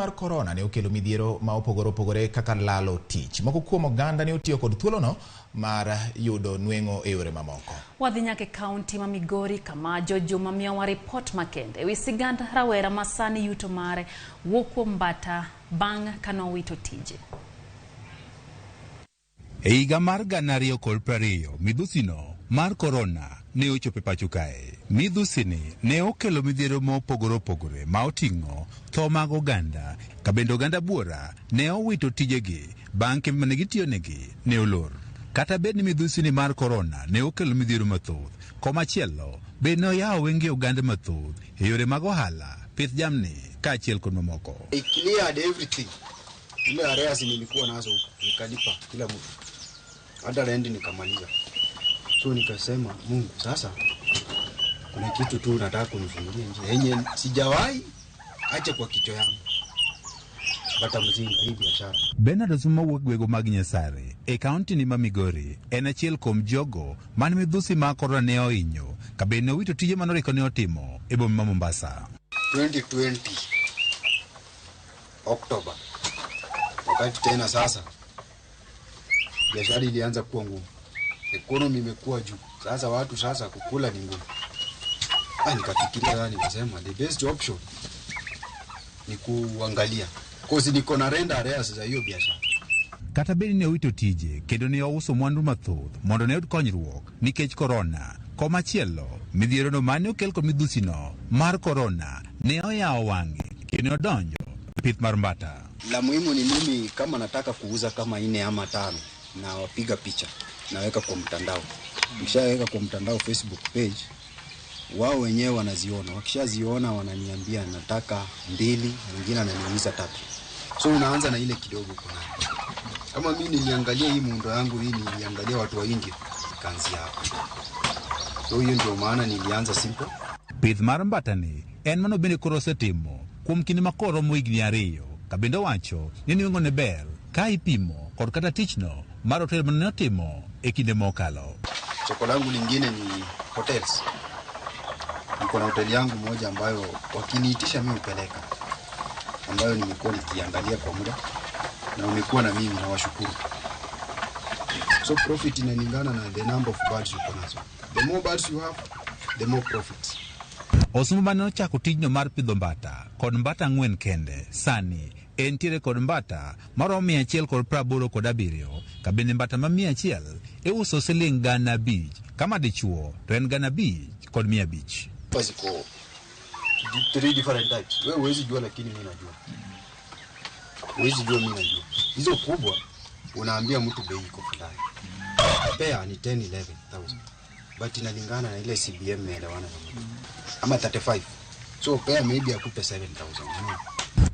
Mar korona ne okelo midhiero ma opogore opogore kaka lalo tich. Moko kuom oganda ne otiyo kod thuolono mar yudo nweng'o e yore mamoko. Wadhi nyaka e kaunti ma Migori kama George Juma miyowa ripot makende ewi sigand rawera ma sani yuto mare wuok kuom mbata bang' kanowito tije. E higa mar 2020, midhusino mar korona ne ochopo e pacho kae. Midhusini ne okelo midhiero mopogore opogore ma oting'o tho mag oganda, ka bende oganda buora ne owito tijegi bang' kembe mane gitiyonegi ne olor. Kata bed ni midhusini mar korona ne okelo midhiero mathoth, komachielo be ne oyawo wenge oganda mathoth e yore mag ohala, pith jamni kaachiel kod mamoko. I cleared everything. Ile arrears nilikuwa nazo huko nikalipa kila mtu, hata rent nikamaliza. So nikasema Mungu, sasa kuna kitu tu nataka kunifungulia njia yenye sijawahi acha kwa kichwa yangu, bata mzinga hii biashara. Bernard Osuma wuok gwego mag Nyasare e kaunti ni ma Migori en achiel kuom jogo mane midhusi mar korona ne ohinyo ka bende ne owito tije mane oriko ne otimo e boma ma Mombasa. 2020 Oktoba, wakati tena sasa biashara ilianza kuwa ngumu, economy imekuwa juu, sasa watu sasa kukula ni ngumu. Ah, nikafikiria sasa, nikasema the best option ni kuangalia cause niko na rent arrears za hiyo biashara. Kata bed ni ne owito tije kendo ne ouso mwandu mathoth mondo ne oyud konyruok nikech korona. Komachielo, midhierono mane okel kod midhusino mar korona ne oyawo wang'e kendo ne odonjo e pith mar mbata. La muhimu ni mimi kama nataka kuuza kama nne ama tano, nawapiga picha naweka kwa mtandao. Nikishaweka kwa mtandao Facebook page, wao wenyewe wanaziona. Wakishaziona wananiambia nataka mbili, mwingine ananiuliza tatu. So unaanza na ile kidogo uko nayo. Kama mimi niliangalia hii muundo yangu hii, niliangalia watu wa India, nikaanzia hapo. So hiyo ndio maana nilianza simple. Pith mar mbatani en mano bende koro osetimo kuom kinde ma koro romo higni ariyo ka bende owacho ni nweng'one ber ka ipimo kod kata tichno mar otel mane otimo e kinde mokalo. Soko langu lingine ni hotels. Niko na hoteli yangu moja ambayo wakiniitisha mimi hupeleka, ambayo nimekuwa nikiangalia kwa muda na wamekuwa na mimi, nawashukuru. So profit inalingana na the number of birds uko nazo. The more birds you have, the more profit. Osumba mane ochako tijno mar pidho mbata kod mbata ang'wen kende sani entiere kod mbata maromo 187 ka bende mbata ma 100 iuso siling 5,000 kama dichuo to en 5,500. Ziko three different types. Wewe huwezi jua, lakini mimi najua. Huwezi jua, mimi najua. Hizo kubwa unaambia mtu bei iko fulani. Pair ni 10 11,000. But inalingana na ile CBM meelewana na mtu. Ama 35. So pair maybe akupe 7,000. You know?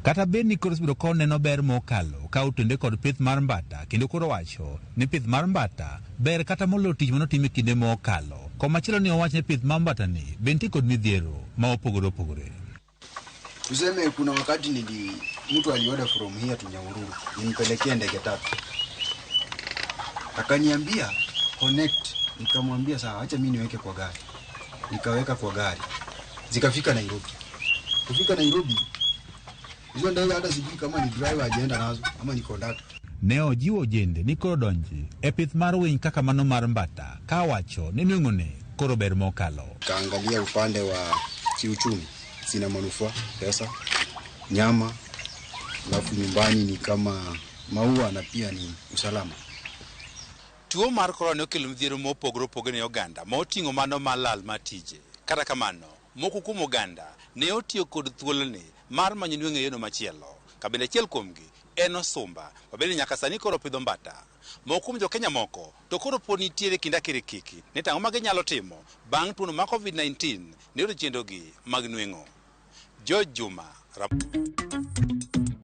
Kata bed ni koro osebedo ka oneno ber mokalo ka otende kod pith mar mbata kendo koro wacho ni pith mar mbata ber kata moloyo tich manotim e kinde mokalo. Komachielo ni owach ni pith mar mbata ni be nitie kod midhiero ma opogore opogore. Tuseme kuna wakati nili mtu alioda from here to Nyahururu nimpelekee ndege tatu, akaniambia connect, nikamwambia sawa, acha mimi niweke kwa gari. Nikaweka kwa gari, zikafika Nairobi. Kufika Nairobi, hizo ndege hata sijui kama ni driver ajaenda nazo ama ni conductor. Ne ojiwo ojende ni koro donji e pith mar winy kaka mano mar mbata ka wacho ni nweng'one koro ber mokalo. Kaangalia upande wa kiuchumi, zina manufaa, pesa, nyama, alafu nyumbani ni kama maua na pia ni usalama. Tuo mar korona ne okelo midhiero mopogore opogore ne oganda ma oting'o mano mar lal mar tije. Kata kamano, moko kuom oganda ne otiyo kod thuoloni mar manyo nweng'o e yono machielo. Ka bende achiel kuomgi en Osumba, ma bende nyaka sani koro pidho mbata. Moko kuom jokenya moko to koro pod nitiere kind akirikiki ni tang'o ma ginyalo timo bang' tuono mar COVID-19 ne yudo chenrogi mag nweng'o. George Juma, Rap